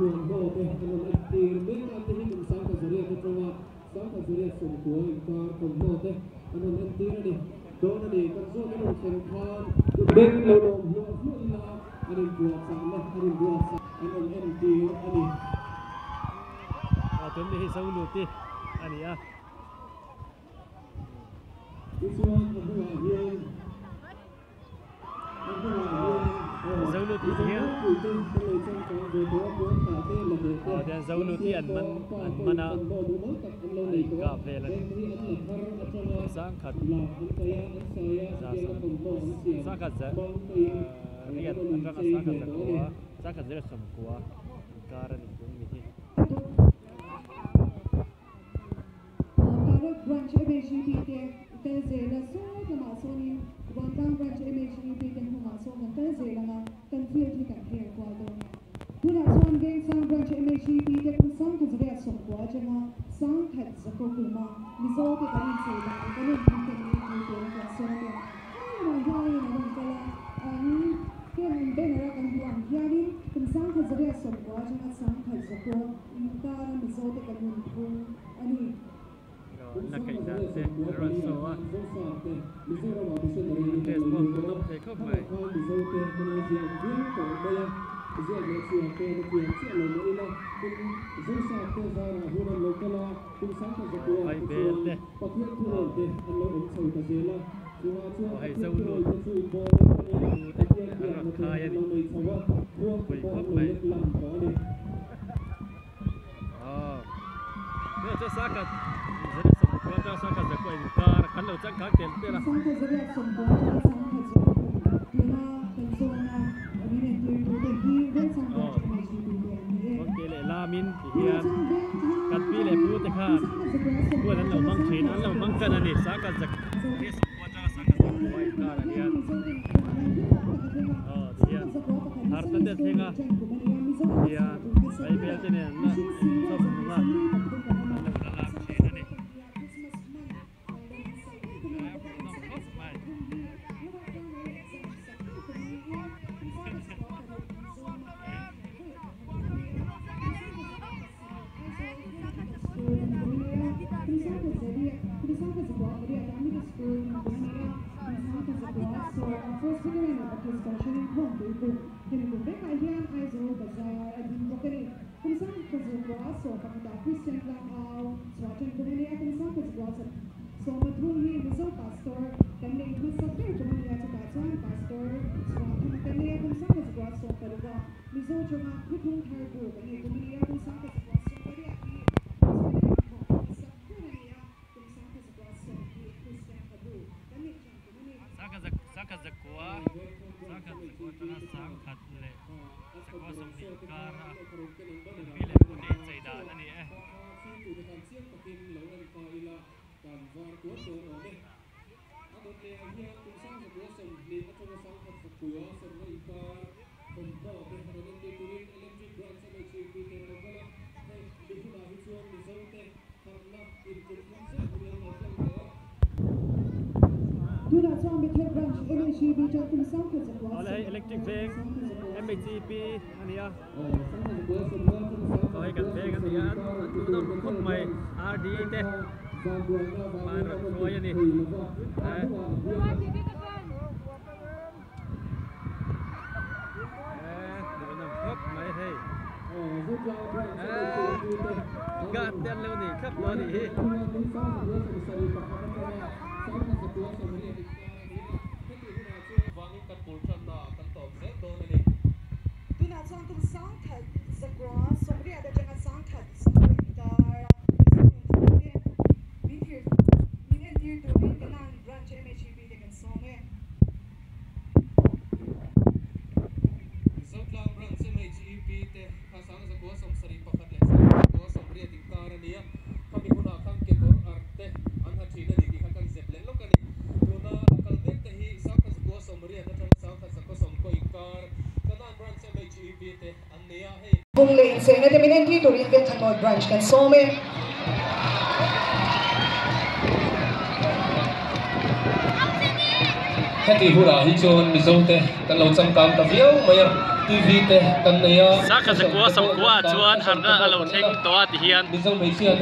Thuamhnaw te an rawn entir mek a, hei hi kum 10,100 atanga 1190 inkar thawmhnaw te an rawn entir a ni. Dawn a ni, kan zawt a rawn thlen khan beng lo lawm hluah hluah ila an inpuahchahna an inbuatsaih an rawn entir a ni. Aw tun mi hi Zoluti a ni a. Tichuan a hnungah hian a hnungah hian aw Zoluti Mizo hian ropui te kan lo changkang ve tawh a puan tah te la hneh te aw tian Zoluti Lamsiam an man pawh pa an pawhin man a thawmhnaw mumal tak an lo an nei tawh a inkap vel a ni. heng te hi an la thar atanga Sangkhat lak an paih a an sai a za chutianga sang thawmhnaw an siam sangkhat za hmang tein riat an rawn atanga inchei sangkhat ve za tawh a ni. kua sangkhat zira sawmkua inkar a ni tun mi hi. Karol Branch MHEP te i kal zel a, sawi lamah sawnin Vantlang Branch MHEP te hnungah sawn kan kal zel ang a, kan field hi kan her kual dawn a. Tunah chuan Vengsang Branch MHEP te kum 10,190 atanga 10,9 kuma Mizo te kan inchei dan leh kan inthung te min entir tur a kan sawm e. Helai lamah hianin a rawn kal a, an ken an banner a kan hmuh ang hianin kum 10,190 atanga 10,9 inkara Mizo te kan inthung a ni. La kaih dan te an rawn saw a, dress pawh hmuh nawm thei khawp mai. Vai bel te aw hei zo lut lu te an rawn khai a ni pui khawp mai. Aw tunah chuan sangkhat zariat sawmkua atanga sangkhat zakua inkar kan lo changkang tel tel a. Sangkhat zariat sawmkua atanga sangkhat zakua tuna kan zawna min entir tute hi Vengchang Aw Branch MHEP te an ni e. kawngte leh lamin ti Tunah hian chuan kan Vengthlang pi leh pu te atangin khan 10,190 huan an lo atanga hmang thin sangkhat an lo zakua hmang tan a ni sangkhat zariat sawmkua atanga sangkhat zakua inkar ah hian aw ti hian harhna te a thleng a tihian vaibel te nen an la chawp nung a an lo la lam thin a ni. He hmuhnawm khawp mai. Sangkhat sangkhat zakua sangkhat zakua atanga sangkhat leh zakua sawmhnih kara kan pi leh pute inchei dan a ni e. Tunah chuan Bethel Branch MHEP tan kum 10,190 Awle hei electric veng MHEP a ni a. Aw hei kan veng a ni a an hmuhnawm khawp mai RD te an rawn hruai a ni. Eh. Eh hmuhnawm khawp mai hei. Eh guard te an lo nei thlap tawh a nih hi. Vangin kan bul tanna kan tawp zel dawn a ni. Tunah chuan kum 10,180 atanga 10,100 inkar a Mizo nunphung te min thlir min entir turin Kanan Branch MHEP te kan sawm e. Zotlang Branch MHEP te kha 10,171 leh 10,180 inkar a ni a, khami hunah khan kekawr ar te an ha thin a ni tih kha kan zep leh lawk a ni. Tuna a kal mek te hi 10,180 atanga 10,190 inkar Kanan Branch MHEP te an ni a, hei. Bung leh inchengna te min entir turin Vengthanawi Branch kan sawm e. Heti hunah hi chuan Mizote kan lo changkang ta viau mai a, TV te kan nei a. Sangkhat zakua sawmkua ah chuan harna a lo thleng tawh a ti hian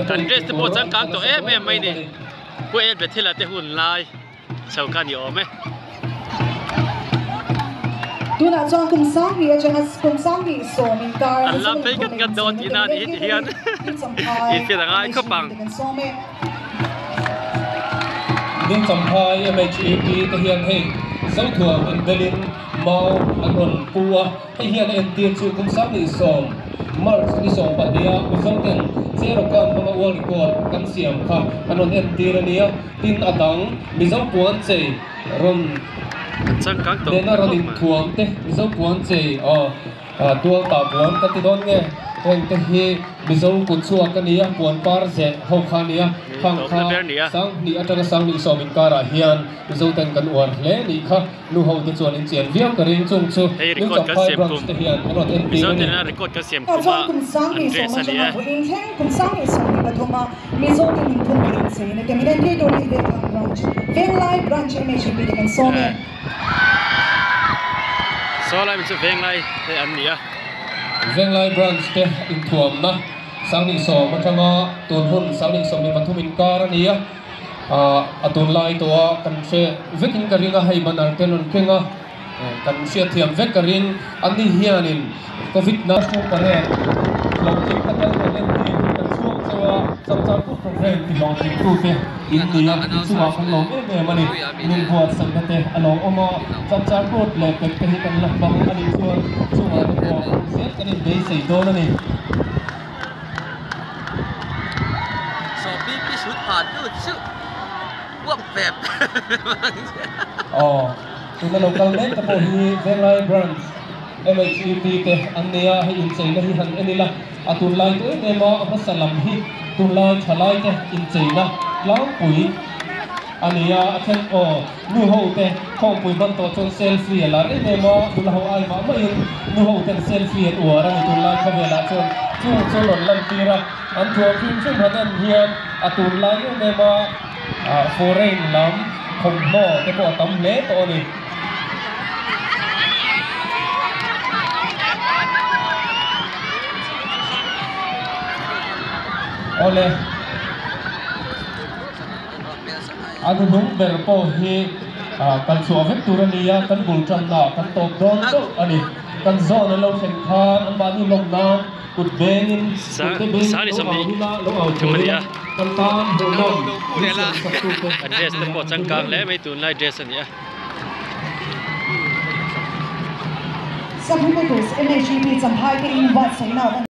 kan dress te pawh changkang tawh em em mai ni. Pu El Bethel-a te hun lai chho kha a ni awm e. Tunah chuan kum sanghnih atanga kum sanghnih sawm inkar An lam phei ngat ngat dawn tihna a ni hi ti hian infiat a ngai khawp ang. Ding Champhai MHAP te hian hei Zothuam inbelin mau an rawn pu a, hei hian a entir chu kum sanghnih sawm March ni 12 a Mizo ten Cherokan hmanga World Record kan siam kha an rawn entir a nia, tin a dang Mizo puan chei rawn An changkang tawh nena rawn khawp mai. inthuam te Mizo puan chei aw. Tual tah puan ka ti dawn nge? Heng te hi Mizo kut chhuak a nia, puan par zeh ho kha a nia. Khang kha Sanghnih atanga Sanghnih sawm inkarah hian Mizo ten kan uar hle nih kha. Nu ho te chuan in chian viau ka ring chung chu Hei record kan Lungchangphai siam branch kum te hian an rawn entir Mizo a ni. tena record kan siam Tah kum chuan a kum an Sanghnih dress sawm a ni atanga e. vawiin thleng kum Sanghnih 23 a Mizo te nunphung leh incheina te min entir tur hi Vengthlang branch, Venglai branch MHAP te kan sawm e. Saw lai chu Venglai te an ni a. Venglai branch te inthuamna Sanghnih sawm atanga tun hun Sanghnih 23 inkar a ni a, a tunlai tawha kan hre vekin ka ring a, hei banner te an rawn keng a, kan hriatthiam vek ka ring. Ani hianin Covid National Parade hlawhtling taka an rawn entir kan chhuak chauh a, chapchar kut program ti hlawhtling tute in ni a, in chungah kan lawm em em a ni. Min buatsaihna te a lo awm a, chapchar kut leh pek te hi kan la hmang a nih chuan chungah te pawh zel kan inbeisei dawn a ni. Aw, tuna lo kal mek te pawh hi Venglai Branch MHEP te an nei a, hei incheina hi han en ila, a tunlai tu em em a, a hmasa lam hi tunlai thalai te incheina tlangpui a ni a, a then aw nu ho te khawmpui ban tawh chuan selfie a lar em em a, nula ho ai mah maiin nu ho ten selfie an uar a ni tunlai khawvelah chuan chung chu rawn lantir a, an thuam hrim hrim han en hian a tunlai em em a, foreign lam thawmhnaw te pawh a tam hle tawh a ni. Awle, a hnuhnung ber pawh hi kal chhuah vek tur a ni a, kan bul tanna kan tawp dawn chauh a ni. Kan zawn an lo thlen khan anmahni lawm nan kut bengin kut te bengin lo au ila, lo au thei ila, kan tan hmuhnawm min siam sak tute. A dress te pawh changkang hle mai tunlai dress a ni a. Sub Headquarters, MHEP Champhai te in buatsaihna kan.